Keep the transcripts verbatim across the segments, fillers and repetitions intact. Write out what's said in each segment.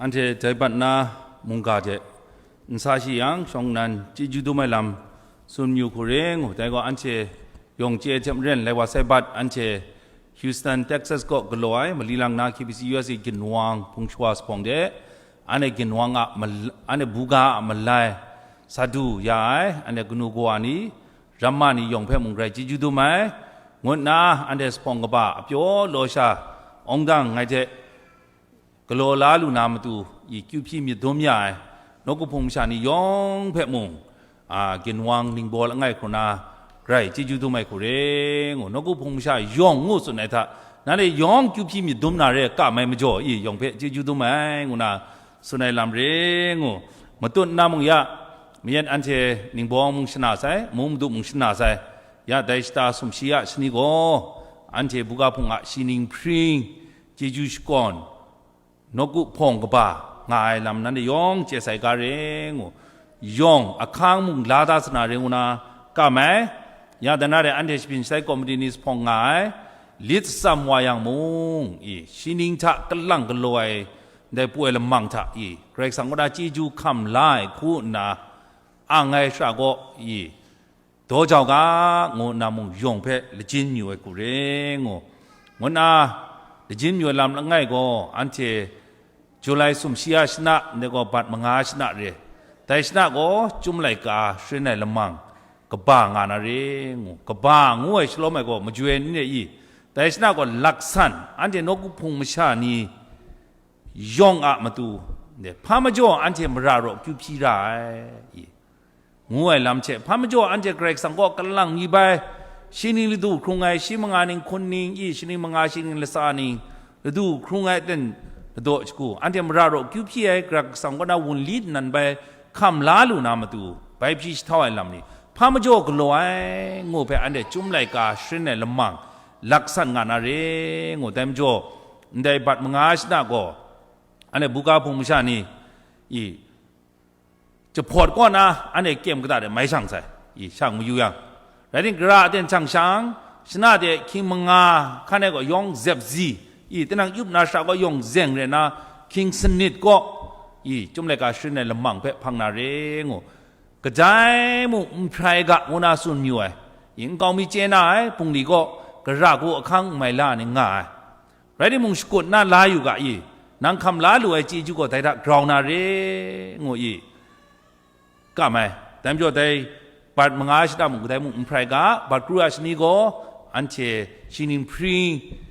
Anhte dai bat na mungga hte n sa shi yang, shawng nnan chyeju dum ai lam tsun yu hku re ngu. Dai gaw anhte yawng chye hte maren lai wa sai bat, anhte Houston, Texas kaw galaw ai mali lang na K B C U S A ginwang hpung shawa sa hpawng de, anhte ginwang a mal-, anhte buga a malai sa du ya ai, anhte kanu kawa ni, ramma ni yawng hpe mung grai chyeju dum ai, ngu nna anhte sa hpawng kaba a pyaw law sha awng dang ngai hte galaw la lu na matu i kyu hpyi myit dum ya ai, nawku hpung masha ni yawng hpe mung, a, ginwang ningbaw langai hku na grai chyeju dum ai hku re ngu, nawku hpung masha yawng ngu tsun ai hta, nanhte yawng kyu hpyi myit dum na re kam ai majaw i yawng hpe chyeju dum ai ngu na tsun ai lam re ngu, matut nna mung ya, mayat anhte ningbaw mung shana sai, mung madu mung shana sai, ya dai shata sumshi a shani gaw, anhte buga hpung a shining hpring, chyeju shakawn, nawku hpawng kaba nga ai lam nanhte yawng chye sai ga re ngu, yawng ahkang mung la da sa na re ngu na kam ai, ya dana re anhte shabyin shatai komiti ni sa hpawng nga ai, lit tsam wa yang mung, i, shining hta kalang galaw ai, ndai poi lamang hta, i, Karai Kasang kaw na chyeju hkam la ai hku nna, ang ai shara gaw, i, daw jau ga, ngu nna mung yawng hpe lajin yu ai hku re ngu, ngu nna lajin yu ai lam langai gaw, anhte July sumshi a shana, ndai gaw bat manga shana re, dai shana gaw Chyum laika sharin ai lamang kaba nga na re ngu, kaba ngu ai shalawm ai gaw majoi ni re i, dai shana gaw laksan, anhte nawku hpung masha ni yawng a matu, hpa majaw anhte mara raw kyu hpyi ra ai, i, ngu ai lam hte, hpa majaw anhte Karai Kasang kaw kalang mi bai, shi ning ladu hkrung ai, shi manga ning hkun ning, i, shi ning manga shi ning lasa ning, ladu hkrung ai ten ladaw shagu, anhte mara raw kyu hpyi ai Karai Kasang kaw na wunli nnan bai hkam la lu na matu, bai hpyi shahtau ai lam ni, hpa majaw galaw ai, ngu hpe anhte Chyum laika sharin ai lamang laksan nga na re, ngu, dai majaw, ndai bat manga shana gaw, anhte buga hpung masha ni, i, jahpawt kaw na anhte kyem kata de mai shang sai, i, shang mayu yang, rai ting, gara aten shang shang, shana de hkying manga hkan ai gaw yawng zep zi, i, tinang yup na shara gaw yawng zeng re na, hkying sanit kaw, i, Chyum laika sharin ai lamang hpe hpang na re ngu, kadai mung n hprai ga ngu na tsun mayu ai, i, nkau mi chye na ai bungli kaw gara hku ahkang n mai la ai ni nga ai. Rai timung, shakut na la yu ga i, nang hkam la lu ai chyeju gaw dai hta grau na re, ngu i, kam ai. Dai majaw dai bat manga shata mung kadai mung n hprai ga, bat kru a shani gaw anhte shining hpring,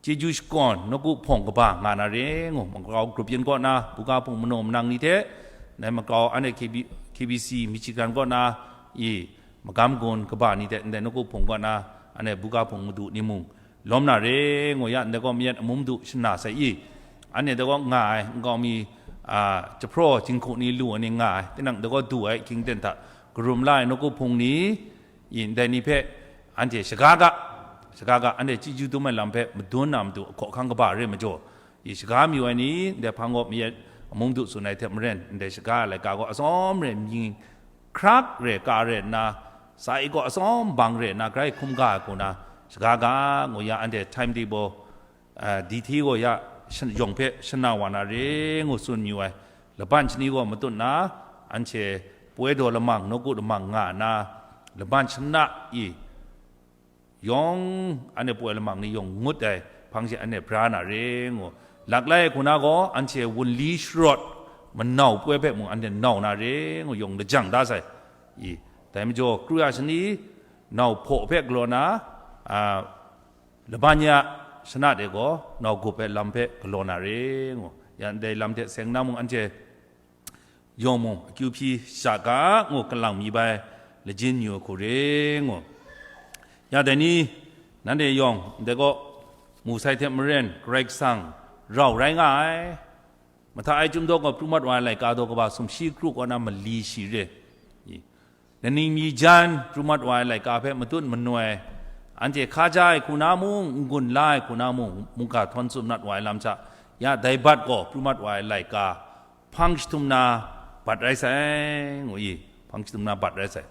chyeju shakawn, nawku hpawng kaba nga na re, ngu, makau grup yin kaw na buga hpung manaw manang ni hte, dai makau anhte K B, K B C Michigan kaw na i, magam gun kaba ni hte ndai nawku hpung kaw na anhte buga hpung madu ni mung lawm na re, ngu ya, ndai gaw mayat amu madu shana sai i, anhte dai gaw nga ai nkau mi, a, jahpraw jinghku ni lu ai ni nga ai, tinang dai gaw du ai hkying ten hta karum la ai nawku hpung ni, i, ndai ni hpe anhte shaga ga, shaga ga, anhte chyeju dum ai lam hpe madun na matu ahkaw ahkang kaba re majaw, i, shaga mayu ai ni, ndai hpang gaw mayat amu madu tsun ai hte maren, ndai shaga ai laika gaw atsawm re mying hkrak re ka re nna, sa i gaw atsawm bang re nna, grai hkum ga ai hku na, shaga ga, ngu ya, anhte time table, a, di hti gaw ya, shan-, yawng hpe shana wa na re, ngu tsun mayu ai. Laban shani gaw matut nna, anhte poi daw lamang, nawku lamang nga nna, laban shana i, yawng anhte poi lamang ni yawng ngut ai hpang she anhte bra na re, ngu. Lak lai ai hku na gaw, anhte wunli sharawt manau poi hpe mung anhte nau na re, ngu, yawng lajang da sai. I, dai majaw, kru ya shani, nau hpaw hpe galaw na, a, laban ya shana de gaw, nau gup ai lam hpe galaw na re, ngu. Ya ndai lam hte seng na mung anhte yawng mung akyu hpyi sha ga ngu kalang mi bai lajin yu hku re ngu. Ya dai ni, nanhte yawng ndai kaw mu sai hte maren Karai Kasang rau rai nga ai. Mahta ai Chyum daw gaw pru mat wa ai laika daw kaba sumshi kru kaw na mali shi re. Laning mi jan pru mat wa ai laika hpe matut manoi, anhte hka ja ai hku na mung, n-gun la ai hku na mung, mungga htawn tsun mat wa ai lam hta, ya dai bat gaw pru mat wa ai laika hpang jahtum na bat rai sai, ngu i, hpang jahtum na bat rai sai.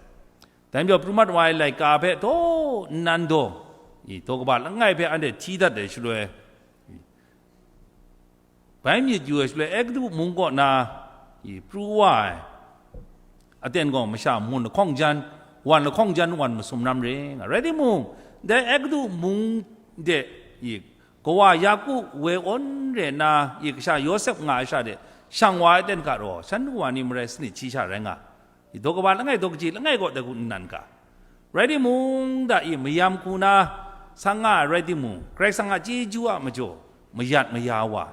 Dai majaw pru mat wa ai laika hpe taw nnan daw, i, daw kaba langai hpe anhte hti dat ai shaloi, i, Bai myit yu ai shaloi, Egutu mung kaw na, i, pru wa ai aten gaw masha mun lahkawng jan, wan lahkawng jan wan masum ram re nga. Rai timung, dai Egutu mung de, i, kawa Yaku woi awn re nna, i, kasha Yawsep nga ai sha de shang wa ai aten hta rau, shan kawa ni marai sanit shi sha rai nga. I, daw kaba langai daw kaji langai kaw dai hku n nan ga. Rai timung, da i mayam hku na sang nga ai rai timung, Karai Kasang a chyeju a majaw mayat maya wa,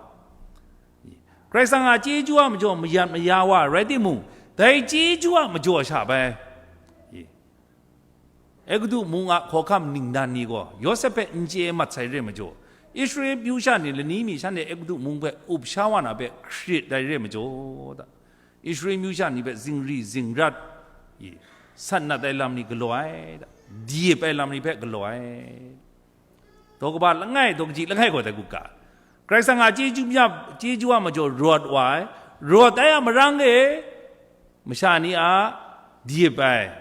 i, Karai Kasang a chyeju a majaw mayat maya wa rai timung, dai chyeju a majaw sha bai, i, Egutu mung a hkawhkam ningnan ni gaw Yawsep hpe n chye mat sai re majaw, Israel myu sha ni lani mi shanhte Egutu mung hpe up sha wa na hpe hkrit ai re majaw, da, Israel myu sha ni hpe zingri zingrat, i, san nat ai lam ni galaw ai, da, dip ai lam ni hpe galaw ai. Daw kaba langai daw kaji langai gaw dai hku ga. Karai Kasang a chyeju mya, chyeju a majaw rawt wa ai, rawt ai a marang e, masha ni a dip ai,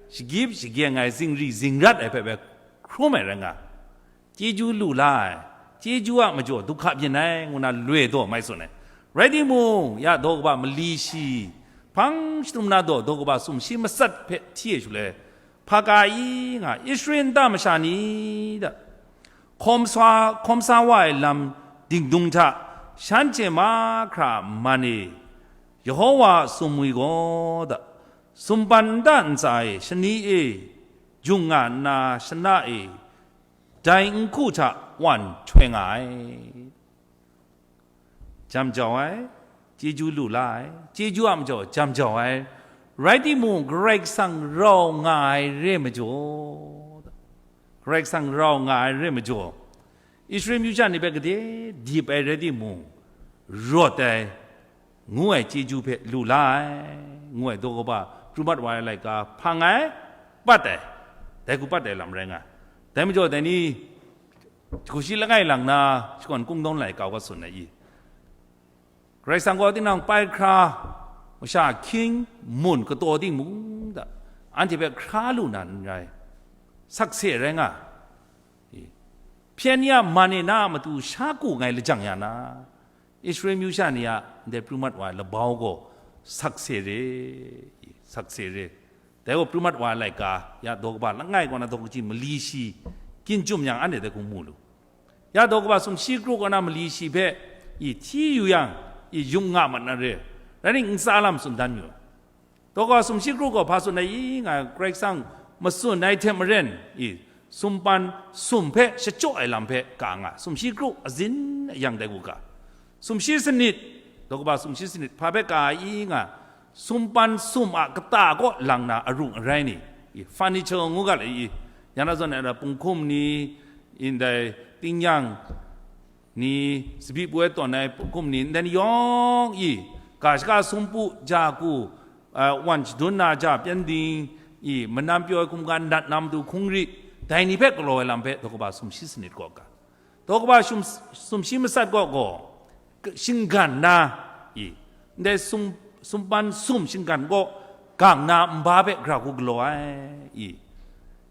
shagyip shagyeng ai, zingri zingrat ai hpe bai hkrum ai rai nga. Chyeju lu la ai, chyeju a majaw du hka byin ai, ngu na loi daw mai tsun ai. Rai timung, ya daw kaba mali shi, hpang shadum na daw, daw kaba sumshi matsat hpe hti ai shaloi, hpa ka i nga, Israel nta masha ni da, hkawm sa, hkawm sa wa ai lam dingdung hta, shanhte mahkra a man e, Yehova a sumwi gaw da, sumpan nta ntsa e, shani e, jung nga nna shana e, dai nhku hta wan htoi nga ai. Jam jau ai, chyeju lu la ai, chyeju a majaw jam jau ai, rai timung, Karai Kasang rau nga ai re majaw, Karai Kasang rau nga ai re majaw, Israel myu sha ni hpe gade dip ai rai timung, rawt ai, ngu ai chyeju hpe lu la ai, ngu ai daw kaba pru mat wa ai laika hpang ai, pat ai, dai hku pat ai lam rai nga ai. Dai majaw, dai ni, hku shi langai lang na, shakawn kungdawn laika wa tsun ai i? Karai Kasang gaw tinang paihkra, masha ahkying, mun kataw timung da, anhte hpe hkra lu na n rai, sakse rai nga, i? Hpyen ya man e na a matu sha ku ngai lajang ya na, Israel myu sha ni a ndai pru mat wa ai labau gaw sakse re, i, sakse re. Dai gaw pru mat wa ai laika, ya daw kaba langai kaw na daw kaji mali shi, kyin chyum yang anhte dai hku mu lu. Ya daw kaba sumshi kru kaw na mali shi hpe, i, hti yu yang, i, yung nga mat na re, rai ning, ntsa lam tsun dan yu. Daw kaba sumshi kru gaw hpa tsun ai i nga, Karai Kasang matsun ai hte maren, i, sumpan sum hpe shachyaw ai lam hpe ka nga, sumshi kru azin ayang dai hku ga. Sumshi sanit, daw kaba sumshi sanit hpa hpe ka ai i nga, sumpan sum a kata kaw lang na arung arai ni, i, furniture ngu ga le i, ya na zawn ai ra punghkum ni, ndai tingyang ni, tsabyi poi tawn ai hkum ni, ndai ni yawng i, ga shaka sumpu, ja ku, a, wan shadun na ja pyan ding, i, manam pyaw ai hkumga nat na matu hkungri, dai ni hpe galaw ai lam hpe daw kaba sumshi sanit kaw ga. Daw kaba shum, sumshi matsat kaw gaw, k-, shinggan na, i, ndai sum, sumpan sum shinggan kaw gang na nba hpe gra hku galaw ai, i,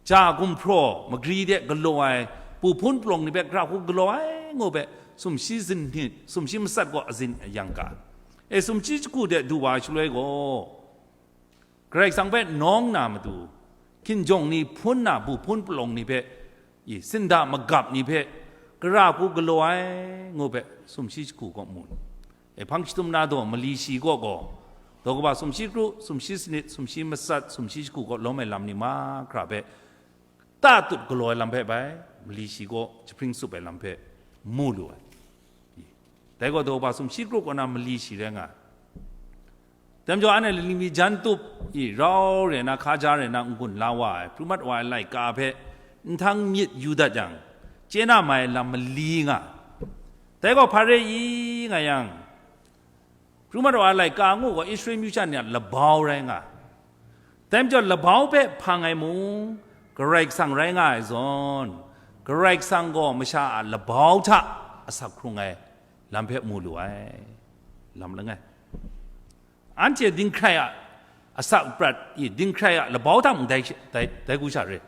ja gumhpraw magri de galaw ai, bu hpun palawng ni hpe gra hku galaw ai, ngu hpe sumshi sanit, sumshi matsat kaw azin ayang ga. E, sumshi jahku de du wa ai shaloi gaw, Karai Kasang hpe nawng na matu, hkinjawng ni hpun na bu hpun palawng ni hpe, i, sinda magap ni hpe, gara hku galaw ai, ngu hpe sumshi jahku kaw mu. E, hpang shadum na daw mali shi kaw gaw, daw kaba sumshi kru, sumshi sanit, sumshi matsat, sumshi jahku kaw lawm ai lam ni mahkra hpe, ta tut galaw ai lam hpe bai, mali shi kaw jahpring tsup ai lam hpe mu lu ai. Dai gaw daw kaba sumshi kru kaw na mali shi rai nga ai. Dai majaw, anhte lani mi jan tup, i, rau re na, hkaja re na n-gun la wa ai, pru mat wa ai laika hpe nhtang myit yu dat yang, chye na mai lam mali nga ai. Dai gaw hpa re i nga yang, pru mat wa ai laika ngu gaw Israel myu sha ni a labau rai nga ai. Dai majaw, labau hpe hpang ai mung, Karai Kasang rai nga ai zawn, Karai Kasang gaw masha a labau hta asak hkrung ai lam hpe mu lu ai, lam langai. Anhte dinghkrai a asak prat i, dinghkrai a labau hta mung dai, dai, dai hku sha re.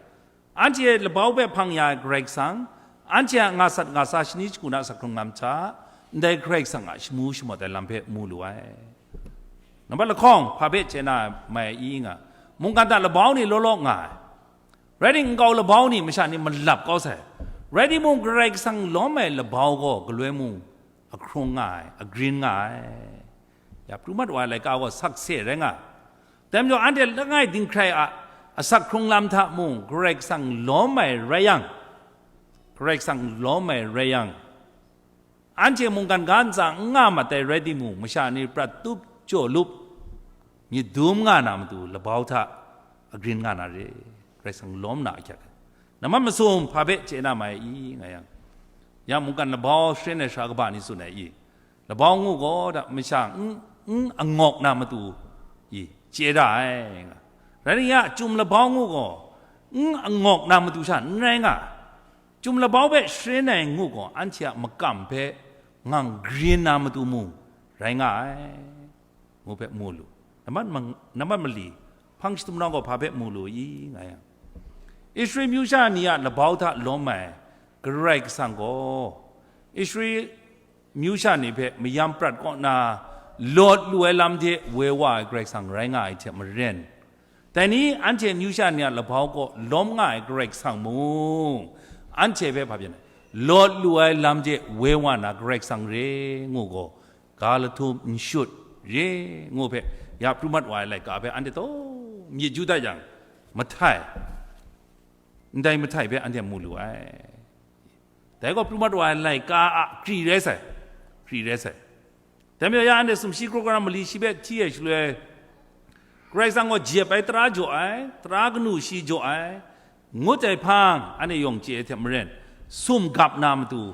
Anhte labau hpe hpang ya ai Karai Kasang, anhte a nga sat nga sa shani shagu na asak hkrung lam hta, ndai Karai Kasang a shamu shamawt ai lam hpe mu lu ai. Nambat lahkawng, hpa hpe chye na mai i nga, mungkan hta labau ni law law nga ai. Rai timung, nkau labau ni masha ni malap kau sai. Rai timung, Karai Kasang lawm ai labau gaw galoi mung ahkrung nga ai, agrin nga ai. Ya pru mat wa ai laika gaw sakse rai nga ai. Dai majaw, anhte langai dinghkrai a asak hkrung lam hta mung Karai Kasang lawm ai rai yang, Karai Kasang lawm ai rai yang, anhte mungkan ga ntsa n nga mat ai rai timung, masha ni prat tup jaw lup, myit dum nga na matu labau hta agrin nga na re, Karai Kasang lawm na ahkyak ai. Nambat masum, hpa hpe chye na mai i nga yang, ya mungkan labau sharin ai sara kaba ni tsun ai i, labau ngu gaw da masha n, n angawk na matu i chye da ai nga. Rai nna ya, chyum labau ngu gaw n angawk na matu sha n rai nga. Chyum labau hpe sharin ai ngu gaw, anhte a makam hpe ngang grin na matu mung rai nga ai, ngu hpe mu lu. Nambat mang-, nambat mali, hpang shadum nau gaw hpa hpe mu lu i nga yang, Israel myu sha ni a labau hta lawm ai Karai Kasang gaw, Israel myu sha ni hpe mayam prat kaw na lawt lu ai lam de woi wa ai Karai Kasang rai nga ai hte maren, dai ni anhte myu sha ni a labau kaw lawm nga ai Karai Kasang mung, anhte hpe hpa byin ai, lawt lu ai lam de woi wa na Karai Kasang re ngu gaw, ga lahtum n shut re ngu hpe, ya pru mat wa ai laika hpe anhte taw myit yu dat yang, mahtai, ndai mahtai hpe anhte mu lu ai. Dai gaw pru mat wa ai laika a kri rai sai, kri rai sai. Dai majaw ya anhte sumshi hkrum hkrum mali shi hpe hti ai shaloi, Karai Kasang gaw jep ai tara jaw ai, tara kanu shi jaw ai, ngut ai hpang, anhte yawng chye ai hte maren, sum gap na matu,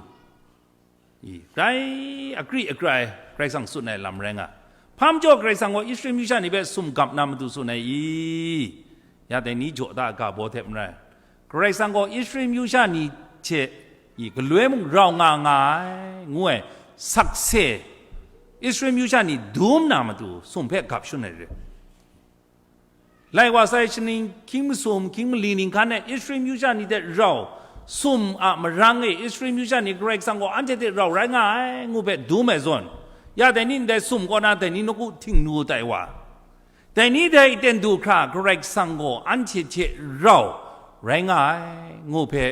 i, grai akri akrai Karai Kasang tsun ai lam rai nga. Hpa majaw Karai Kasang gaw Israel myu sha ni hpe sum gap na matu tsun ai i? Ya dai ni jaw da ai ga baw hte maren, Karai Kasang gaw Israel myu sha ni hte i galoi mung rau nga nga ai, ngu ai sakse, Israel myu sha ni dum na matu sum hpe gap shun ai re. Lai wa sai shaning hkying masum, hkying mali ninghkan e Israel myu sha ni hte rau, sum a marang e Israel myu sha ni Karai Kasang gaw anhte hte rau rai nga ai, ngu hpe dum ai zawn, ya dai ni ndai sum kaw na dai ni nawku htingnu tai wa, dai ni dai aten du hkra Karai Kasang gaw anhte hte rau rai nga ai, ngu hpe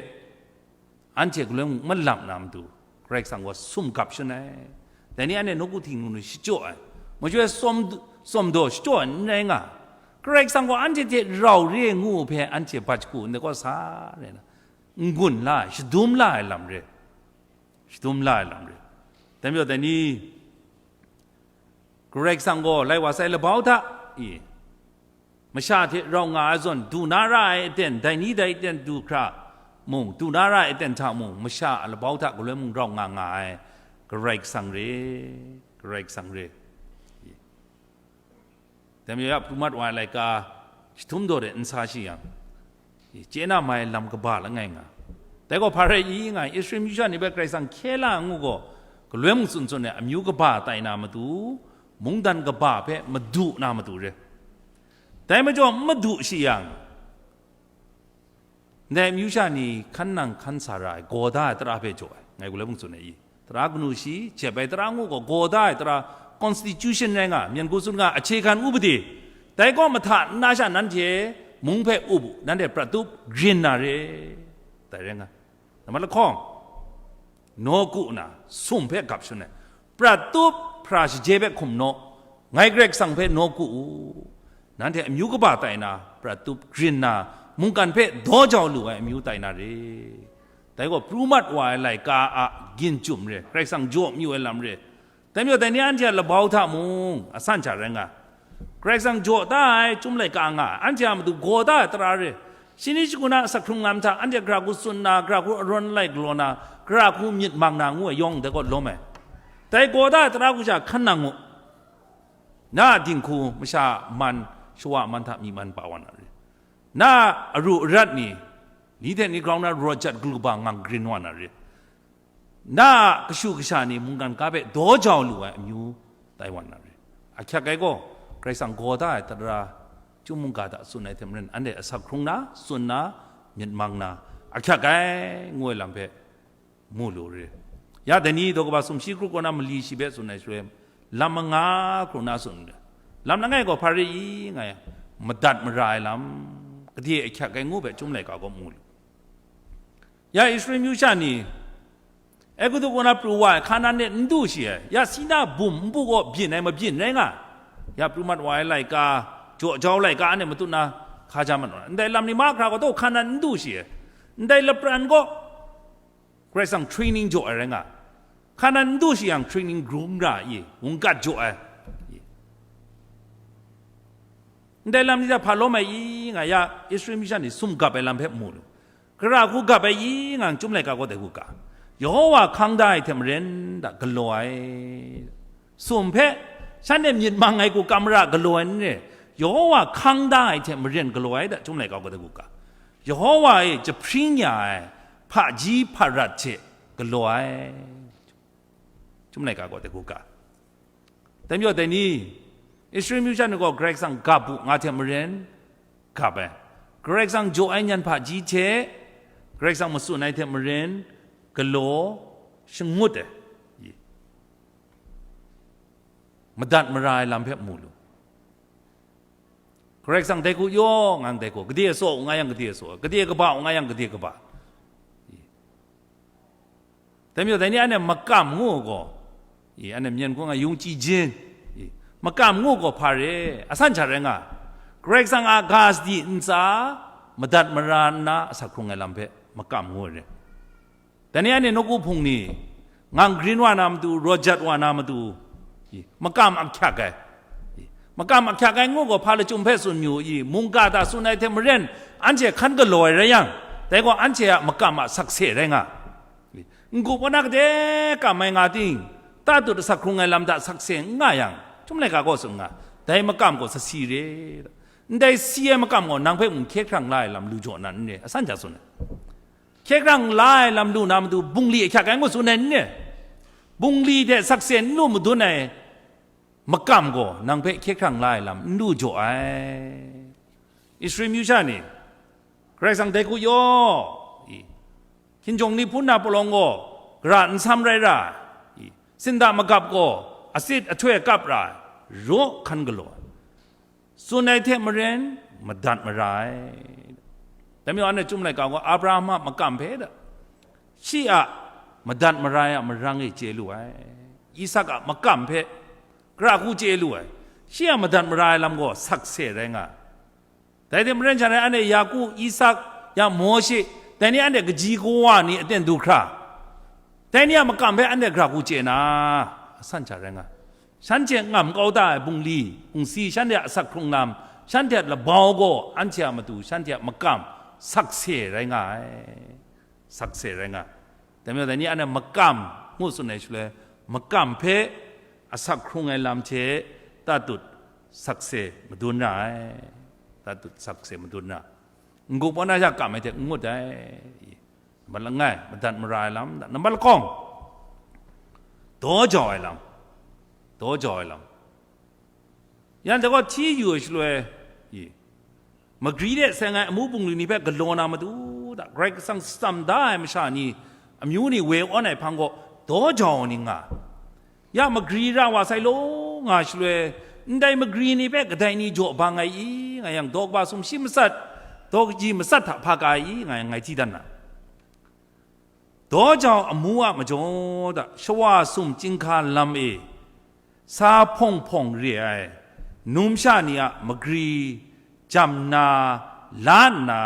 anhte galoi mung malap na matu, Karai Kasang gaw sum gap shun ai. Dai ni anhte nawku htingnu ni shachyaw ai, mashawai tsawm, tsawm daw shachyaw ai n rai nga. Karai Kasang gaw anhte hte rau re ngu hpe anhte bat shagu ndai kaw sa re na, n-gun la ai, shadum la ai lam re, shadum la ai lam re. Dai majaw dai ni, Karai Kasang gaw lai wa sai labau hta i, masha hte rau nga ai zawn, du na ra ai aten, dai ni dai aten du hkra mung, du na ra ai aten hta mung, masha a labau hta galoi mung rau nga nga ai Karai Kasang re, Karai Kasang re. Dai majaw ya pru mat wa ai laika, jahtum daw de n sa shi yang, chye na mai lam kaba langai nga. Dai gaw hpa rai i nga, Israel myu sha ni hpe Karai Kasang hkye la ngu gaw, galoi mung tsun tsun ai amyu kaba tai na matu, mungdan kaba hpe madu na matu re. Dai majaw n madu shi yang, ndai amyu sha ni hkan nang hkan sa ra ai, gaw da ai tara hpe jaw ai, ngai galoi mung tsun ai i? Tara kanu shi, jep ai tara ngu gaw, gaw da ai tara, constitution rai nga, myen hku tsun nga, ahkye hkan upadi, dai kaw mahta nna sha nanhte mung hpe up u, nanhte prat tup grin na re, dai rai nga. Nambat lahkawng, nawku na sum hpe gap shun ai, prat tup hpra shaje hpe hkum naw, ngai Karai Kasang hpe nawku u, nanhte amyu kaba tai na, prat tup grin na, mungkan hpe daw jau lu ai amyu tai na re. Dai gaw pru mat wa ai laika a ginjum re, Karai Kasang jaw mayu ai lam re. Dai majaw dai ni anhte a labau hta mung asan hta rai nga, Karai Kasang jaw da ai chyum laika nga, anhte a matu gaw da ai tara re. Shani shagu na asak hkrung lam hta anhte gara hku tsun na, gara hku arawn alai galaw na, gara hku myit mang na ngu ai yawng dai kaw lawm ai. Dai gaw da ai tara hku sha hkan nang u. Na a dinghku masha man, shawa man hta myi man pa wa na re. Na a aru arat ni, ni hte ni grau na rawt jat galu kaba ngang grin wa na re. Na a kashu kasha ni mungkan ga hpe daw jau lu ai amyu tai wa na re. Ahkyak ai gaw, Karai Kasang gaw da ai tara, chyum mungga hta tsun ai hte maren, anhte asak hkrung na, tsun na, myit mang na, ahkyak ai, ngu ai lam hpe mu lu re. Ya dai ni daw kaba sumshi kru kaw na mali shi hpe tsun ai shaloi, lam manga hkru na tsun ai. Lam langai gaw hpa re i nga yang, madat mara ai lam, gade ahkyak ai ngu hpe chyum laika gaw mu lu. Ya Israel myu sha ni, Egutu kaw na pru wa ai, Hkanan de n du shi ai, ya Sina bum npu gaw byin ai mabyin rai nga, ya pru mat wa ai laika, jaw jau laika anhte matut na hka ja mat wa, ndai lam ni mahkra gaw taw Hkanan n du shi ai, ndai lapran gaw Karai Kasang training jaw ai rai nga, Hkanan n du shi yang training groom ra i, wungkat jaw ai. Ndai lam ni hta hpa lawm ai i nga ya, Israel myu sha ni sum gap ai lam hpe mu lu. Gara hku gap ai i nga, chyum laika gaw dai hku ga, Yehowa hkang da ai hte maren da galaw ai. Sum hpe shanhte myit mang ai hku kam ra galaw ai n re, Yehowa hkang da ai hte maren galaw ai da, chyum laika gaw dai hku ga, Yehowa e jahpring ya ai hpaji hparat hte galaw ai. Chyum laika gaw dai hku ga. Dai majaw dai ni, Israel myu sha ni gaw Karai Kasang gap u nga hte maren gap ai, Karai Kasang jaw ai nyan hpaji hte Karai Kasang matsun ai hte maren galaw shangut ai, madat mara ai lam hpe mu lu. Karai Kasang dai hku yaw nga yang dai hku, gade saw u nga yang gade saw, gade kaba u nga yang gade kaba. Dai majaw dai ni anhte makam ngu gaw, i, anhte myen hku nga yung chyi jin, i, makam ngu gaw hpa re, asan hta rai nga, Karai Kasang a ga sadi ntsa madat mara nna asak hkrung ai lam hpe makam ngu ai re. Dai ni anhte nawku hpung ni, ngang grin wa na matu, rawt jat wa na matu, i, makam ahkyak ai. I, makam ahkyak ai ngu gaw hpa lachyum hpe tsun mayu i, mungga hta tsun ai hte maren, anhte hkan galaw ai rai yang, dai gaw anhte a makam a sakse rai nga. I, n-gup wa na kade kam ai nga ting, tatut asak hkrung ai lam hta sakse n nga yang, chyum laika gaw tsun nga, dai makam gaw sasi re. Ndai si ai makam gaw nang hpe mung hkye hkrang la ai lam lu jaw na n re, asan hta tsun ai. Hkye hkrang la ai lam lu na matu bungli ahkyak ai ngu tsun ai n re? Bungli hte sakse n lu madun ai makam gaw nang hpe hkye hkrang la ai lam n lu jaw ai. Israel myu sha ni, Karai Kasang dai hku yaw, i, hkinjawng ni hpun na palawng gaw, gara nsam rai ra ai, i, sinda magap gaw, atsit ahtoi kap ra ai, raw hkan galaw ai. Tsun ai hte maren, madat mara ai. Dai majaw anhte chyum laika gaw Abraham a makam hpe da, shi a madat mara ai a marang e chye lu ai. Isak a makam hpe gara hku chye lu ai. Shi a madat mara ai lam gaw sakse rai nga ai. Dai hte maren sha rai anhte Yaku, Isak, ya Mawshe, dai ni anhte kaji kawa ni aten du hkra, dai ni a makam hpe anhte gara hku chye na, asan hta rai nga. Shanhte ngam kau da ai bungli, bungsi, shanhte a asak hkrung lam, shanhte a labau gaw anhte a matu, shanhte a makam, sakse rai nga ai. Sakse rai nga. Dai majaw dai ni anhte makam ngu tsun ai shaloi, makam hpe asak hkrung ai lam hte tatut sakse madun ra ai. Tatut sakse madun ra. N-gup wa na sha kam ai hte n ngut ai. Nambat langai, madat mara ai lam, nambat lakawng, daw jau ai lam, daw jau ai lam. Yang hte gaw hti yu ai shaloi, i, magri de seng ai amu bungli ni hpe galaw na matu da, Karai Kasang tsam da ai masha ni, amyu ni woi awn ai hpang gaw daw jau ni nga. Ya magri ra wa sai law nga shaloi, ndai magri ni hpe kadai ni jaw bang ai i, nga yang daw kaba sumshi matsat, daw kaji matsat hta hpa ka ai i, nga yang ngai hti dan na. Daw jau amu a majaw da, shawa sum chyinghka lam e, sa hpawng hpawng re ai, num sha ni a magri jam na, la nna,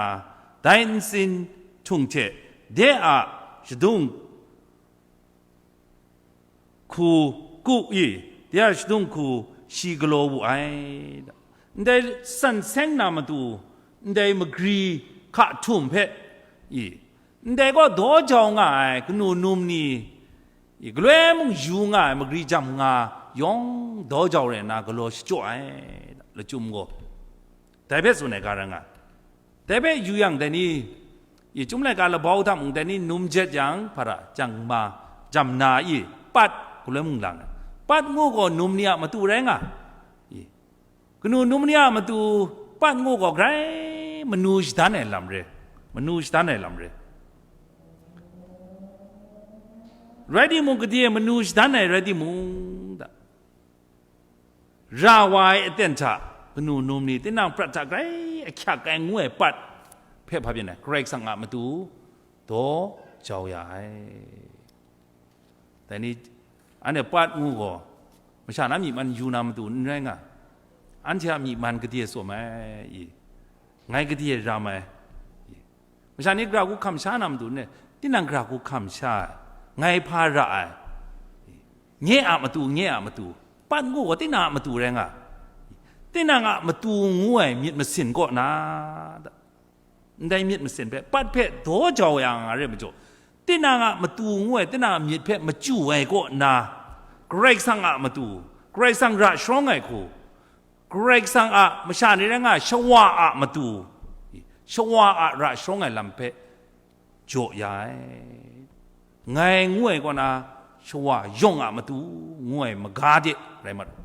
dai ntsin htung hte de a shadung hku ku i, de a shadung hku shi galaw wu ai. Ndai san seng na matu, ndai magri hka htum hpe i, ndai gaw daw jau nga ai kanu num ni, i, galoi mung yu nga ai magri jam nga yawng daw jau rai nna galaw shachyaw ai, lachyum gaw. Dai hpe tsun ai ga rai nga. Dai hpe yu yang dai ni, i, Chyum laika labau hta mung dai ni num jet yang, hpa ra, jam ma, jam na i, pat, galoi mung lang ai. Pat ngu gaw num ni a matu rai nga. I, kanu num ni a matu, pat ngu gaw grai manu shadan ai lam re, manu shadan ai lam re. Rai timung, gade manu shadan ai rai timung, da, ra wa ai aten hta, kanu num ni, tinang prat hta grai ahkyak ai ngu ai pat hpe hpa byin ai, Karai Kasang a matu daw jau ya ai. Dai ni, anhte pat ngu gaw, masha na myi man yu na matu n rai nga, anhte a myi man gade tsawm ai i, ngai gade ram ai i, masha ni gara hku hkam sha na matu n rai, tinang gara hku hkam sha ai, ngai hpa ra ai, nye a matu, nye a matu, pat ngu gaw tinang a matu rai nga, tinang a matu ngu ai myit masin kaw na, ndai myit masin hpe, pat hpe daw jau ya nga re majaw, tinang a matu ngu ai, tinang a myit hpe machyu ai kaw na, Karai Kasang a matu, Karai Kasang ra sharawng ai hku, Karai Kasang a masha ni rai nga, shawa a matu, shawa a ra sharawng ai lam hpe jaw ya ai. Ngai ngu ai kaw na, shawa yawng a matu ngu ai maga de rai mat u.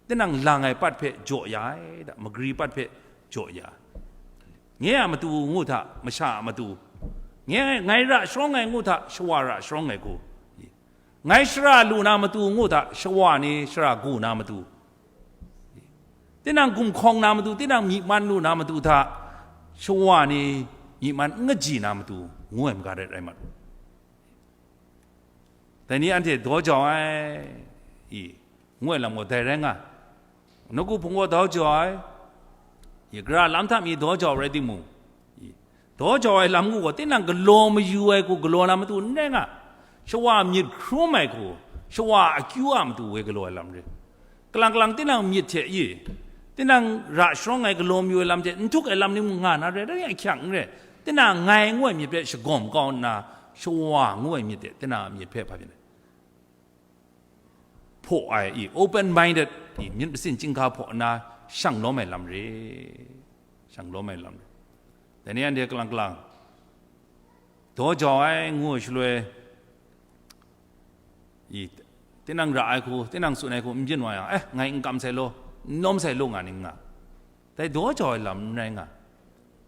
Tinang lang ai pat hpe jaw ya ai, da, magri pat hpe jaw ya ai. Nye a matu ngu hta, masha a matu. Nye, ngai ra sharawng ai ngu hta, shawa ra sharawng ai hku. Ngai shara lu na matu ngu hta, shawa ni shara gu na matu. Tinang gumhkawng na matu, tinang myi man lu na matu hta, shawa ni myi man n kaji na matu, ngu ai maga rai mat u. Dai ni anhte daw jau ai, i, ngu ai lam gaw dai rai nga. Nawku hpung gaw daw jau ai, i, gara lam hta mi daw jau rai timung, i, daw jau ai lam ngu gaw, tinang galaw mayu ai hku galaw na matu n rai nga, shawa myit hkrum ai hku, shawa akyu a matu woi galaw ai lam re. Kalang kalang tinang myit hte i, tinang ra sharawng ai galaw mayu ai lam hte n htuk ai lam ni mung nga na re, dai ni ahkyak n re, tinang ngai ngu ai myit hpe shagawm kau nna, shawa ngu ai myit de tinang a myit hpe hpa byin ai. Hpaw ai i, open minded i, myit masin chyinghka hpaw nna, shang lawm ai lam re, shang lawm ai lam re. Dai ni anhte kalang kalang, daw jau ai ngu ai shaloi, i, tinang ra ai hku, tinang tsun ai hku n byin wa yang, eh, ngai n kam sai law, n lawm sai law nga ni nga. Dai daw jau ai lam n rai nga.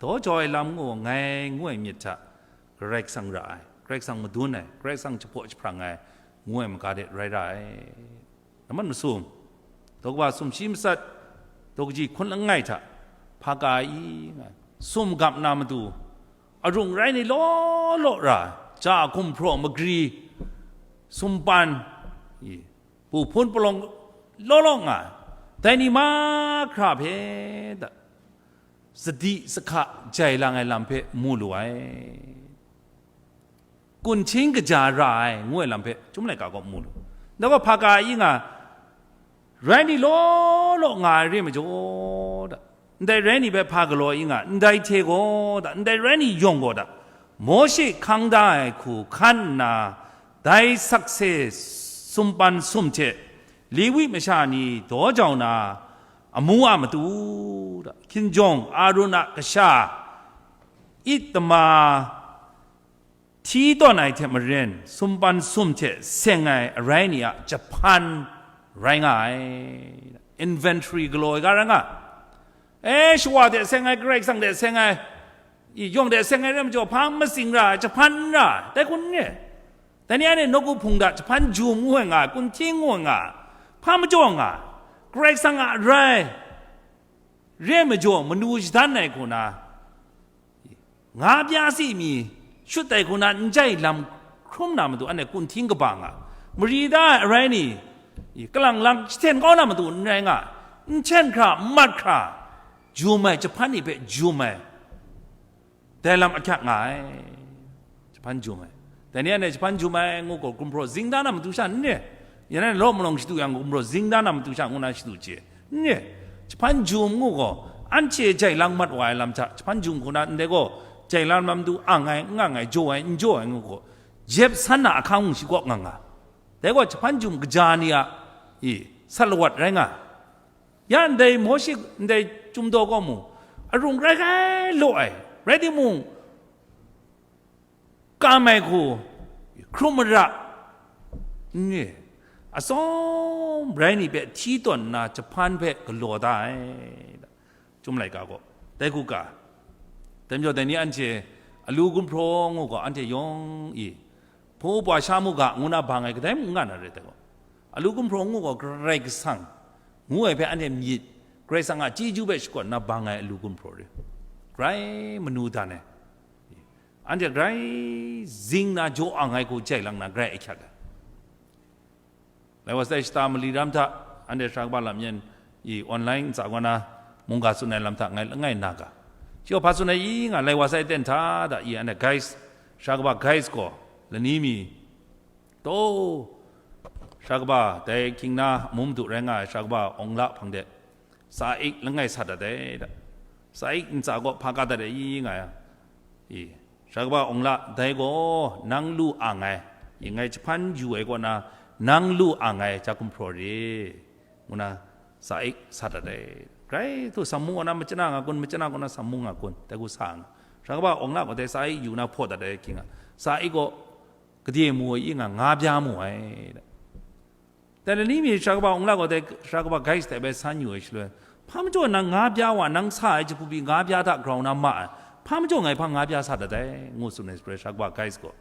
Daw jau ai lam ngu, ngai ngu ai myit hta, Karai Kasang ra ai, Karai Kasang madun ai, Karai Kasang jahpaw jahprang ai, ngu ai maga de rai ra ai. Namman masum, daw kaba sumshi matsat, daw kaji hkun langai hta, hpa ka i nga, sum gap na matu, arung rai ni law law ra, ja gumhpraw magri, sumpan, i, bu hpun palawng law law nga, dai ni mahkra hpe da, sadi sahka jai lang ai lam hpe mu lu ai. Kunhting kaja ra ai, ngu ai lam hpe Chyum laika gaw mu lu. Dai gaw hpa ka i nga, rai ni law law nga ai re majaw da, ndai rai ni hpe hpa galaw i nga, ndai hte gaw da, ndai rai ni yawng gaw da, Mawshe hkang da ai hku hkan nna, dai sakse sumpan sum hte Lewi masha ni daw jau na amu a matu da, hkinjawng Arun a kasha Itama hti tawn ai hte maren, sumpan sum hte seng ai arai ni a jahpan rai nga ai. Inventory galaw ai ga rai nga. E, shawa hte seng ai, Karai Kasang hte seng ai, i, yawng hte seng ai rai majaw, hpa matsing ra ai, jahpan n ra ai, dai hkun n re. Dai ni anhte nawku hpung hta jahpan jum ngu ai nga ai, kunhting ngu ai nga ai, hpa majaw nga ai, Karai Kasang a arai re majaw, manu shadan ai hku na, nga bya si mi shut ai hku na, n jai lam hkrum na matu, anhte kunhting kaba nga, mari da ai arai ni, kalang lang jahten kau na matu n rai nga, n hten hkra, n mat hkra, jum ai, jahpan ni hpe jum ai, dai lam ahkyak nga ai, jahpan jum ai. Dai ni anhte jahpan jum ai ngu gaw, gumhpraw zing da na matu sha n re? Yan anhte law malawng shadu yang, gumhpraw zing da na matu sha ngu na shadu chye. N re, jahpan jum ngu gaw, anhte jai lang mat wa ai lam hta, jahpan jum hku na ndai gaw, jai lang lam du ang ai, n ang ai, jaw ai, n jaw ai ngu gaw, jep san na ahkang mung shi kaw nga nga. Dai gaw jahpan jum kaja ni a, i, sat lawat rai nga. Ya ndai Mawshe, ndai Chyum daw gaw mu, arung rai kai law ai, rai timung, kam ai hku, hkrum mara, n re, atsawm rai ni hpe hti tawn nna jahpan hpe galaw da ai, Chyum laika gaw, dai hku ga, dai majaw dai ni anhte alu gumhpraw ngu gaw, anhte yawng i, Hpaw wa sha mu ga, ngu na bang ai kadai mung n nga na re ai gaw, alu gumhpraw ngu gaw Karai Kasang ngu ai hpe anhte myit, Karai Kasang a chyeju hpe shakawn na bang ai alu gumhpraw re. Grai manu dan ai, anhte grai zing na jaw ang ai hku jai lang na grai ahkyak ai. Lai wa sai shata mali ram hta, anhte sara kaba lam yan i online ntsa kaw na mungga tsun ai lam hta ngai langai na ga. Shi gaw hpa tsun ai i nga, lai wa sai ten hta da i, anhte guys, sara kaba guys gaw lani mi taw, sara kaba dai hkying na amu madu rai nga ai sara kaba Awng La hpang de, sa ik langai sat dat ai da. Sa ik ntsa gaw hpa ka dat ai i nga yang, i, sara kaba Awng La, dai gaw nang lu ang ai, i, ngai jahpan yu ai kaw na, nang lu ang ai ja gumhpraw re, ngu na sa ik sat dat ai. Grai htu sam mung kaw na machana nga kun, machana kaw na sam mung nga kun, dai hku sa nga. Sara kaba Awng La gaw dai sa ik yu na hpaw dat ai hkying a, sa ik gaw gade mu ai i nga, nga bya mu ai da. Dai lani mi sara kaba Awng La gaw dai sara kaba guys dai bai san yu ai shaloi, hpa majaw nang nga bya wa, nang sa ai jahpu pyi nga bya hta grau na ma ai, hpa majaw ngai hpa nga bya sa dat ai, ngu tsun ai shaloi, sara kaba guys gaw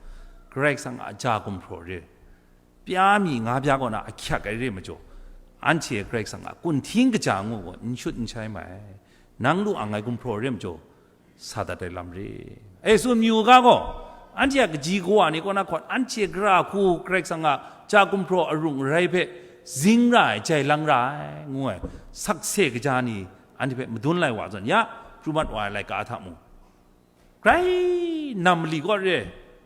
Karai Kasang a ja gumhpraw re, pya mi nga bya kaw na ahkyak ai re majaw, anhte Karai Kasang a kunhting kaja ngu gaw n shut n shai mai. Nang lu ang ai gumhpraw re majaw, sa dat ai lam re. E, tsun mayu ga gaw, anhte a kaji kawa ni kaw na hkawt, anhte gara hku Karai Kasang a ja gumhpraw arung arai hpe zing ra ai, jai lang ra ai, ngu ai sakse kaja ni anhte hpe madun lai wa zawn, ya pru mat wa ai laika hta mung, grai nam mali kaw re,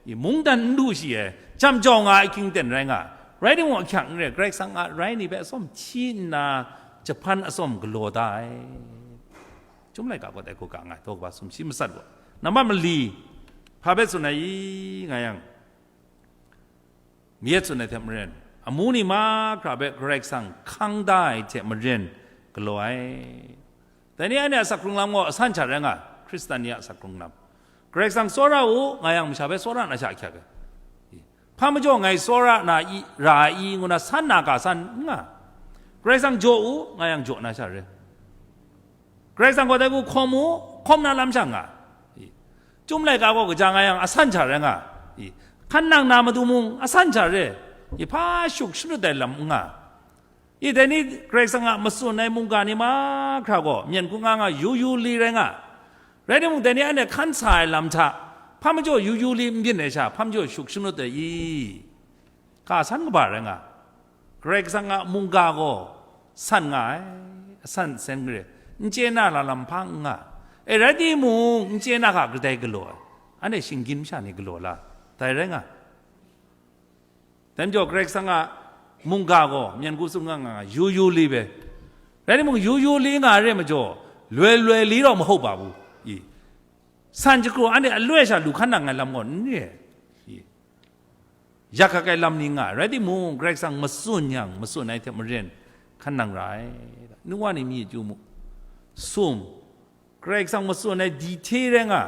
i, mungdan n lu shi ai, jam jau nga ai hkying ten rai nga ai. Rai timung, ahkyak n re, Karai Kasang a rai ni hpe atsawm hti nna, jahpan atsawm galaw da ai. Chyum laika gaw dai hku ka nga ai, daw kaba sumshi matsat gaw. Nambat mali, hpa hpe tsun ai i nga yang, myit tsun ai hte maren, amu ni mahkra hpe Karai Kasang hkang da ai hte maren galaw ai. Dai ni anhte a asak hkrung lam gaw asan hta rai nga, Hkristan ni a asak hkrung lam. Karai Kasang tsawra u, nga yang masha hpe tsawra na sha ahkyak ai. Hpa majaw ngai tsawra na i, ra ai i, ngu na san na ga san n nga. Karai Kasang jaw u, nga yang jaw na sha re. Karai Kasang gaw dai hku hkawm u, hkawm na lam sha nga. I, Chyum laika gaw kaja nga yang asan hta rai nga. I, hkan nang na matu mung asan hta re. I, hpa shuk shanut ai lam n nga. I, dai ni Karai Kasang a matsun ai mungga ni mahkra gaw myen hku nga nga yu yu li rai nga. Rai timung, dai ni anhte hkan sa ai lam hta, hpa majaw yu yu li n byin ai sha, hpa majaw shuk shanut ai i? Ka san kaba rai nga. Karai Kasang a mungga gaw san nga ai, asan sen re, n chye na la lam hpa n nga. E, rai timung, n chye na hka kadai galaw ai? Anhte shinggyim masha ni galaw la, dai rai nga. Dai majaw Karai Kasang a mungga gaw myen hku tsun nga nga, yu yu li be. Rai timung, yu yu li nga ai re majaw, loi loi li rau mahau ba bu, i, san shakru anhte aloi sha lu hkan nang ai lam gaw n re, i, yak hkak ai lam ni nga ai. Rai timung, Karai Kasang matsun yang, matsun ai hte maren hkan nang ra ai. Nu wa ni myit yu mu, sum, Karai Kasang matsun ai dihte rai nga,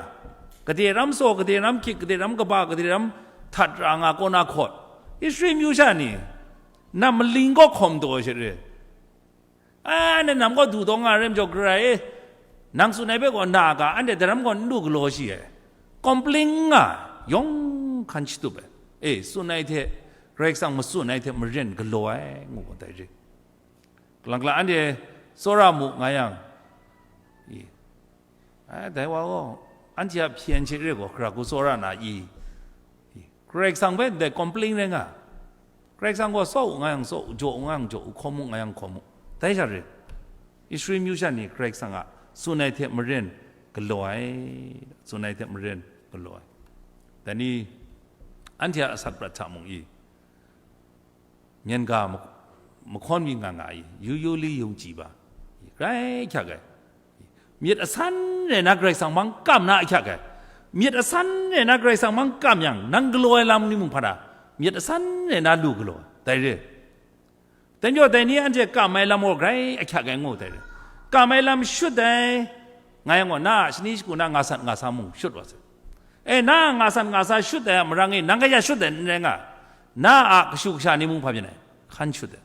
gade ram saw, gade ram hkyit, gade ram kaba, gade ram htat ra nga kaw na hkawt, Israel myu sha ni, na maling kaw hkawm taw ai sha re. Anhte nam kaw du taw nga ai rai majaw, Karai e, nang tsun ai hpe gaw na a ga, anhte daram gaw n lu galaw shi ai. Complain nga, yawng hkan shatup ai. E, tsun ai hte, Karai Kasang matsun ai hte maren galaw ai, ngu gaw dai re. Kalang kalang anhte tsawra mu nga yang, i, ai, dai wa gaw, anhte a hpyen hte re gaw, hkra hku tsawra na i? I, Karai Kasang hpe ndai complain rai nga. Karai Kasang gaw saw u nga yang saw u, jaw u nga yang jaw u, hkawm u nga yang hkawm u. Dai sha re, Israel myu sha ni Karai Kasang a tsun ai hte maren galaw ai, tsun ai hte maren galaw ai. Dai ni anhte a asak prat hta mung i, myen ga ma-, mahkawn mi nga nga i, yu yu li yung chyi ba, i, grai hkyak ai. Myit asan rai na Karai Kasang mang kam na ahkyak ai. Myit asan rai na Karai Kasang mang kam yang, nang galaw ai lam ni mung hpa ra, myit asan rai na lu galaw ai. Dai re. Dai majaw, dai ni anhte kam ai lam gaw grai ahkyak ai ngu dai re. Kam ai lam shut ai, nga yang gaw, na a shani shagu na nga sat nga sa mung shut wa sai. E, na a nga sat nga sa shut ai a marang e, nang kaja shut ai n rai nga, na a kashu kasha ni mung hpa byin ai, hkan shut ai.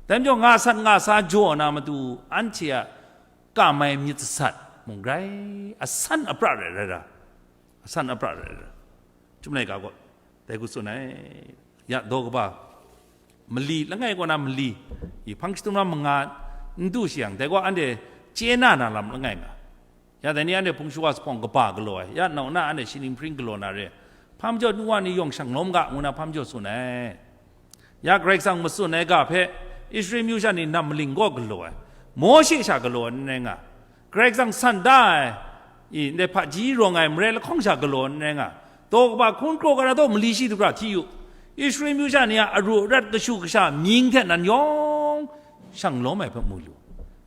Dai majaw, nga sat nga sa jaw na matu, anhte a kam ai myit sat mung grai asan apra rai rai ra, asan apra rai rai ra. Chyum laika gaw, Dai ku tsun ai. Ya daw kaba mali langai kaw na mali, i hpang shatum na manga n du shi yang, dai gaw anhte chye na na lam langai nga. Ya dai ni anhte hpung shawa zuphpawng kaba galaw ai, ya nau na anhte shi ning hpring galaw na re, hpa majaw nu wa ni yawng shang lawm ga, ngu na hpa majaw tsun ai. Ya Karai Kasang matsun ai ga hpe Israel myu sha ni nam maling kaw galaw ai, Mawshe sha galaw ai n rai nga, Karai Kasang san da ai, i, ndai hpaji rawng ai marai lahkawng sha galaw n rai nga, taw kaba hkun kraw ga na taw mali shi du hkra hti yu. Israel myu sha ni a aru arat kashu kasha mying hte nan yawng shang lawm ai hpe mu lu.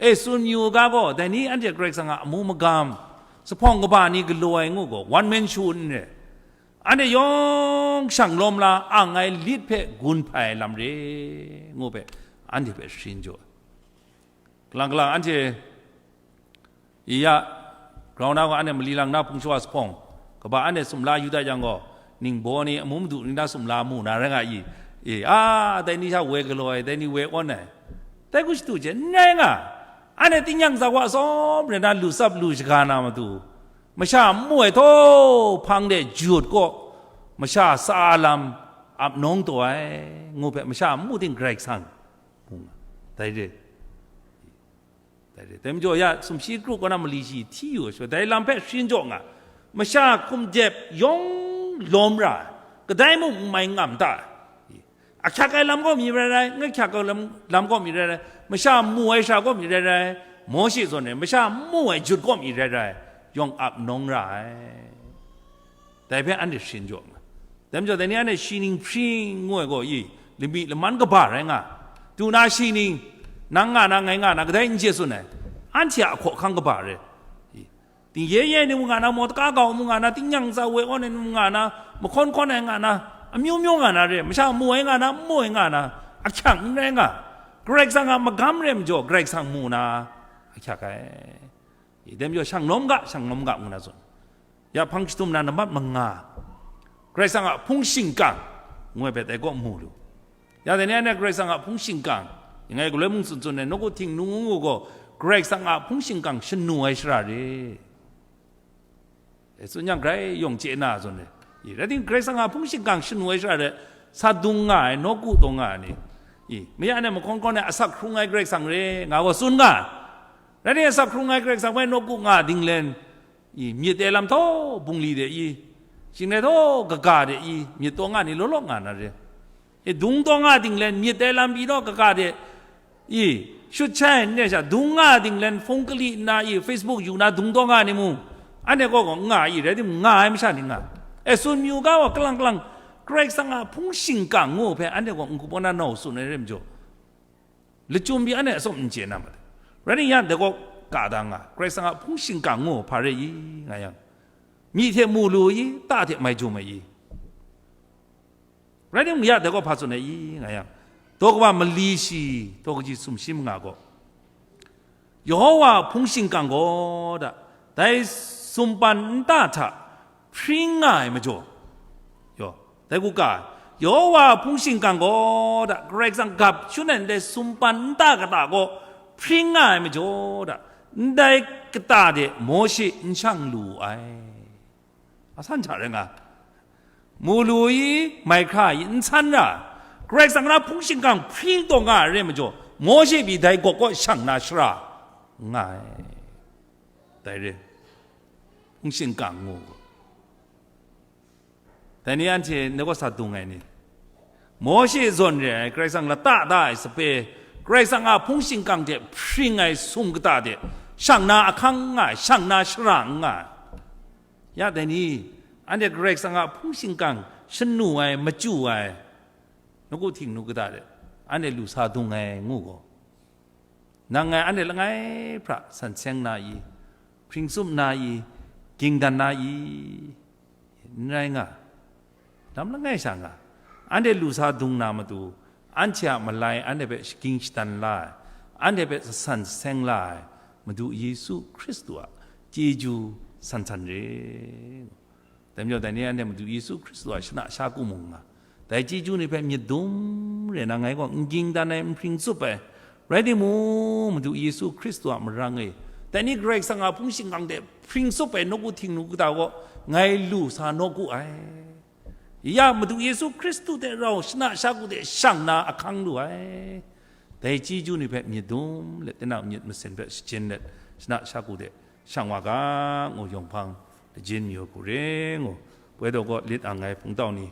E, tsun yu ga gaw, dai ni anhte Karai Kasang a amu magam, zuphpawng kaba ni galaw ai ngu gaw, one man show n re. Anhte yawng shang lawm la ang ai lit hpe gun hpai ai lam re, ngu hpe, anhte hpe sharin jaw ai. Kalang kalang anhte, i ya, grau na gaw anhte mali lang na hpung shawa zuphpawng kaba anhte sumla yu dat yang gaw, ningbaw ni, amu madu ni na sumla mu na rai nga i? E, a, dai ni sha woi galaw ai, dai ni woi awn ai, dai hku shadu hte n rai nga. Anhte tingnyang zawa tsawm rai na lu tsap lu shaga na matu, masha n mu ai htaw hpang de jut kaw, masha tsa lam ap nawng taw ai, ngu hpe masha n mu ting Karai Kasang, ngu nga. Dai re, dai re, dai majaw ya sumshi kru kaw na mali shi hti yu ai sha, dai lam hpe sharin jaw nga, masha hkum dep yawng lawm ra ai, kadai mung n mai ngam ta ai. Ahkyak ai lam kaw mi rai rai, n ahkyak ai lam, lam kaw mi rai rai, masha mu ai sha kaw mi rai rai, Mawshe zawn e masha mu ai jut kaw mi rai rai, yawng ap nawng ra ai. Dai hpe anhte sharin jaw nga. Dai majaw, dai ni anhte shi ning hpring ngu ai gaw i, lami laman kaba rai nga, du na shi ning, nang nga na, ngai nga na, kadai n chye tsun ai, anhte a hkaw hkang kaba re. I, Tingye ye ni mung nga na, mawtaka gau mung nga na, tingnyang tsa woi awn ai ni mung nga na, mahkawn hkawn ai nga na, amyu myu nga na re, masha mu ai nga na, mu ai nga na, ahkyak n rai nga, Karai Kasang a magam re majaw, Karai Kasang mu na ahkyak ai. I, dai majaw, shang lawm ga, shang lawm ga, ngu na zawn, ya hpang shatum na nambat manga, Karai Kasang a hpung shingkang, ngu ai hpe dai kaw mu lu. Ya dai ni anhte Karai Kasang a hpung shingkang, ngai galoi mung tsun tsun ai, nawku htingnu ngu ngu gaw, Karai Kasang a hpung shingkang shanu ai shara re. E, tsun yang grai yawng chye na zawn re. I, rai timung, Karai Kasang a hpung shingkang shanu ai shara re, sa dung nga ai, nawku taw nga ai ni, i, maya anhte mahkawn hkawn ai, asak hkrung ai Karai Kasang re, nga gaw tsun nga. Rai timung, asak hkrung ai Karai Kasang bai nawku nga dinglen, i, myit ai lam htaw bungli de i, shing rai htaw kaga de i, myit taw nga ni law law nga na re. E, dung taw nga dinglen myit ai lam pyi naw kaga de i, shut shai nne sha, dung nga dinglen hpung kali nna i, Facebook yu na dung taw nga ni mung, anhte kaw gaw n nga i, rai timung, nga ai masha ni nga. E, tsun mayu ga wa, kalang kalang, Karai Kasang a hpung shingkang ngu hpe anhte gaw n-gup na nau tsun ai re majaw, lachyum pyi anhte atsawm n chye na ma de. Rai nna, ya, dai gaw ka da nga, Karai Kasang a hpung shingkang ngu hpa re i, nga yang, myi hte mu lu i, ta hte mai jum ai i? Rai timung, ya dai gaw hpa tsun ai i, nga yang, daw kaba mali shi, daw kaji sumshi manga gaw, Yehova hpung shingkang gaw da, dai sumpan nta hta hpring nga ai majaw, yaw, dai kuka, Yehova hpung shingkang gaw da, Karai Kasang gap shun ai ndai sumpan nta kata gaw hpring nga ai majaw da, ndai kata de Mawshe n shang lu ai. Asan hta rai nga, mu lu i, mai hkra i, n san ra, Karai Kasang na hpung shingkang hpring taw nga ai re majaw, Mawshe pyi dai gawk kaw shang na shara nga ai. Dai re, hpung shingkang ngu. Dai ni anhte ngai kaw sa dung ai ni, Mawshe zawn re ai, Karai Kasang lata da ai sape, Karai Kasang a hpung shingkang hte hpring ai sum kata de, shang na ahkang n nga ai, shang na shara n nga ai. Ya dai ni, anhte Karai Kasang a hpung shingkang shanu ai, machyu ai, nawku htingnu kata de, anhte lu sa dung ai ngu gaw, nang ngai anhte langai hpra san seng na i, hpring tsup na i, ging dan na i? N rai nga. Lam langai sha nga. Anhte lu sa dung na matu, anhte a malai anhte hpe shagying shadan la ai, anhte hpe san seng la ai Madu Yesu Hkristu a chyeju san san re. Dai majaw, dai ni anhte Madu Yesu Hkristu a shana sha ku mung nga, dai chyeju ni hpe myit dum re na, ngai gaw n ging dan ai, n hpring tsup ai, rai timung, Madu Yesu Hkristu a marang e, dai ni Karai Kasang a hpung shingkang hte hpring tsup ai nawku htingnu kata gaw ngai lu sa nawku ai. Ya Madu Yesu Hkristu hte rau shana shagu de shang na ahkang lu ai. Dai chyeju ni hpe myit dum let, tinang myit masin hpe shajin let, shana shagu de shang wa ga, ngu yawng hpang lajin mayu hku re, ngu poi daw kaw lit ang ai hpungtau ni,